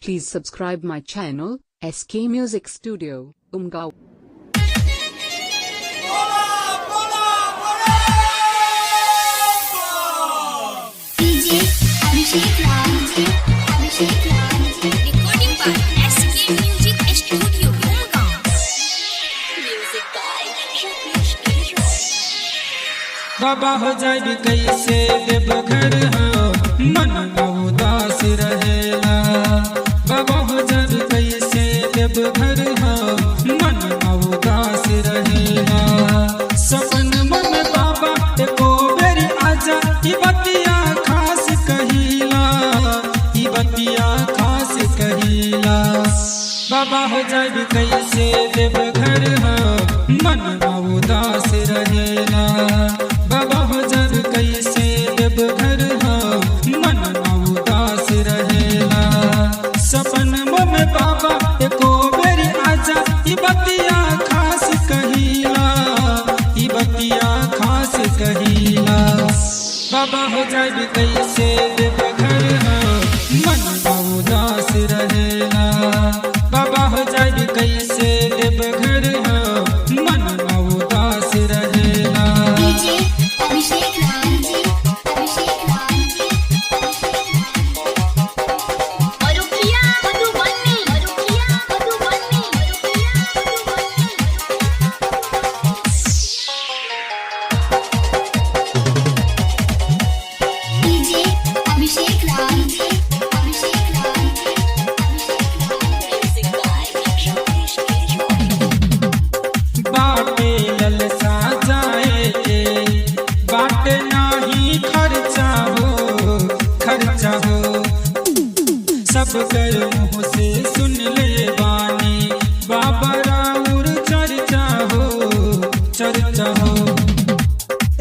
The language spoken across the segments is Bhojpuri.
Please subscribe my channel, SK Music Studio, Umgao. DJ Abhishek Raj, Abhishek Raj. Recording by SK Music Studio, Gurgaon. Music by Ramesh K. Roy. बाबा हो जाए कैसे देवघर हो मन उदास रहेला। बाबा हो जाए कैसे देवघर हो मन उदास रहेला। सपन मन बाबा एको बेर आजा ई बतिया खास कहिला, ई बतिया खास कहिला। बाबा हो जाए कैसे देवघर हो मन उदास रहेला। बाबा हो जाए कैसे देवघर हो मन उदास रहेला। सपन में बाबा एको बेर आजा ई बतिया खास कहिला, ई बतिया खास कहिला। बाबा हो जाए कैसे देवघर हो मन उदास रहेला। बाबा हो जाए कैसे देवघर हो मन उदास रहेला। DJ Abhishek Raj, Abhishek Raj. Marukiya Madhubani, Marukiya Madhubani, Marukiya Madhubani. DJ Abhishek Raj, Abhishek Raj. Music by Ramesh K. Roy. बाटे ललसा जाए के बाटे नाही खर्चा हो, खर्चा हो। सब कर मुँह से सुन ले बानी बाबा राउर चर्चा हो, चर्चा हो।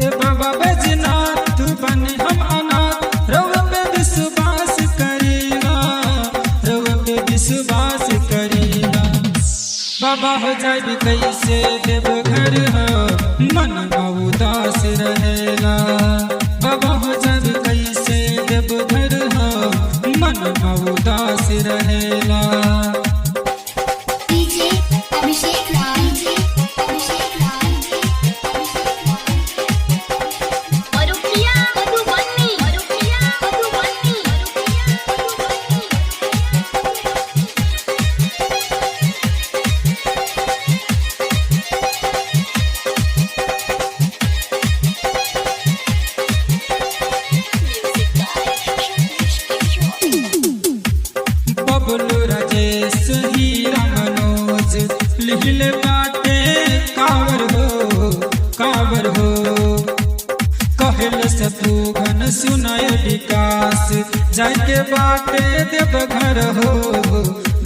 ए बाबा बैजनाथ बने हम अनाथ, रउआ पे विश्वास करेला, रउआ पे विश्वास करेला। बाबा हो जाए कैसे देवघर हो मन उदास रहेला। बाबा हो जाए कैसे देवघर हो मन उदास रहेला। DJ Abhishek Raj, Abhishek Raj. Marukiya Madhubani, Marukiya Madhubani, Marukiya Madhubani. Music by Ramesh K. Roy. Bablu Rajesh Heera Manoj लिखले बाटे कावर हो, कावर हो। कहल शत्रुघ्न सुनय विकास जाके बाटे देवघर हो,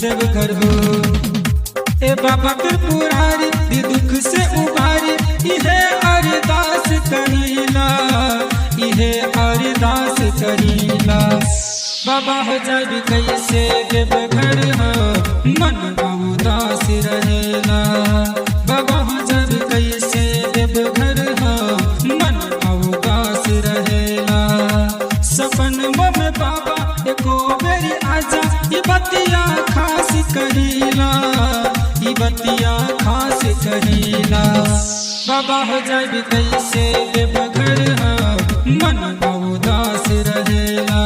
देवघर हो। ए बाबा त्रिपुरारी दी दुख से उबारी, इहे अरदास करीला, इहे अरदास करीला। बाबा हो जाए कैसे देवघर हो मन उदास रहेला। बाबा हो जाए कैसे देवघर हो मन उदास रहेला। सपन में बाबा एको बेर आजा ई बतिया खास करीला, ई बतिया खास करीला। बाबा हो जाए कैसे देवघर हो मन उदास रहेला।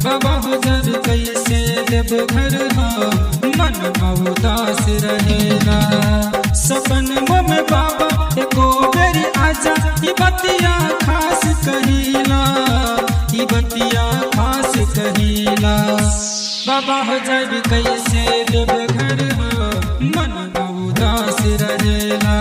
बाबा हो जाए कैसे देवघर हो मन उदास रहेला। सपन में बाबा एको बेर आजा ई बतिया खास कहिला, ई बतिया खास कहिला। बाबा हो जाए कैसे देवघर हो मन उदास रहेला।